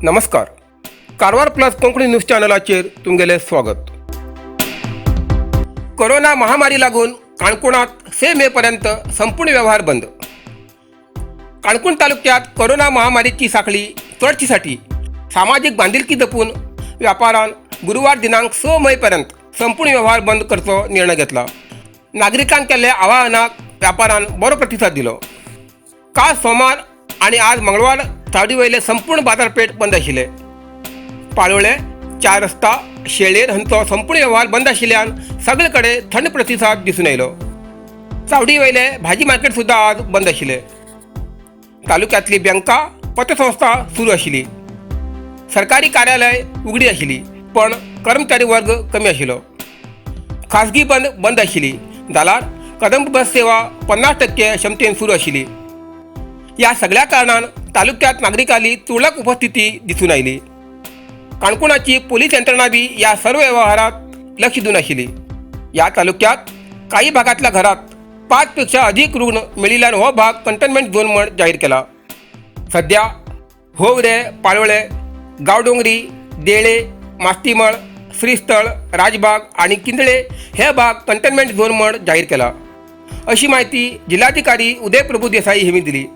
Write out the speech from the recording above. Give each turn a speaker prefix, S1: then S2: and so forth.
S1: नमस्कार, Karwar plus Konkani news चॅनलाचेर तुमगेलें स्वागत. Corona महामारी लागून काणकोणात 6 मे पर्यंत संपूर्ण व्यवहार बंद. काणकोण तालुक्यात कोरोना महामारीची साखळी तोडचीसाठी सामाजीक बांधिलकी जपून व्यापारान गुरुवार दिनांक 6 मे पर्यंत संपूर्ण व्यवहार बंद करचो निर्णय घेतला. नागरिकांक केल्ल्या आवाहनाक व्यापारान बरो प्रतिसाद दिलो. काल सोमार आणि आज मंगळवार चावडी वयले संपूर्ण बाजारपेठ बंद आशिल्ले. पाळोळे, चार रस्ता, शेळेर हांचो संपूर्ण व्यवहार बंद आशिल्ल्यान सगळे कडेन थंड प्रतिसाद दिसून येयलो. चावडी वयले भाजी मार्केट सुद्दां आज बंद आशिल्ले. तालुक्यांतली बँका, पतसंस्था सुरू आशिल्ली. सरकारी कार्यालय उगडी आशिल्ली, पण कर्मचारी वर्ग कमी आशिल्लो. खाजगी बंद बंद आशिल्ली, जाल्यार कदंब बस सेवा 50% क्षमतेन सुरू आशिल्ली. या सगळ्या कारणान तालुक्यात नागरिकांनी तुरळक उपस्थिती दिसून आयली. काणकोणाची पोलीस यंत्रणा बी या सर्व व्यवहारात लक्ष दिवन आशिल्ली. या तालुक्यात काही भागातल्या घरात 5 पेक्षा अधिक रुग्ण मेळिल्ल्यान हो भाग कंटेनमेंट झोन म्हण जाहीर केला. सध्या होवरे, पाळोळे, गावडोंगरी, देळे, मास्तीमळ, श्रीस्थळ, राजबाग आणि किंदळे हे भाग कंटेनमेंट झोन म्हण जाहीर केला, अशी माहिती जिल्हाधिकारी उदय प्रभू देसाई यांनी दिली.